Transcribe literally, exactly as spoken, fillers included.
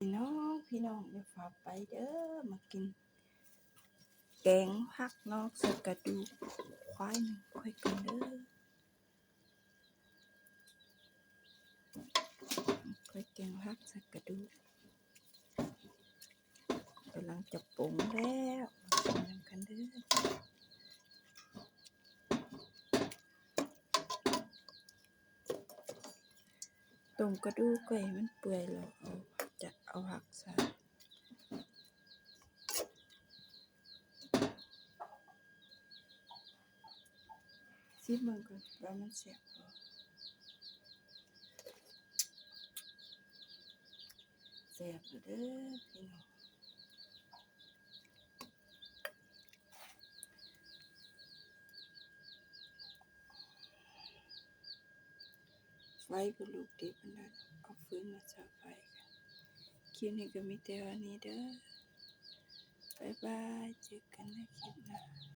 พี่น้อง พี่น้องอย่าฝ่าไปเด้อ มากินแกงผักนอกใส่กระดูกควายหนึ่งค่อยกันเด้อ ค่อยแกงผักใส่กระดูก กำลังจะปรุงแล้ว มากินนำกันเด้อ ต้มกระดูกไก่มันเปื่อยแล้ว เอา จะเอาผักใส่ ซิมเบิ่งก่อนว่ามันแซ่บบ่ แซ่บอยู่เด้อพี่น้อง ไฟบ่ลุกดีปานใด เอาฟืนมาใส่ไฟกัน คลิปนี้ก็มีแต่ว่านี้เด้อ บ๊ายบาย เจอกันในคลิปหน้า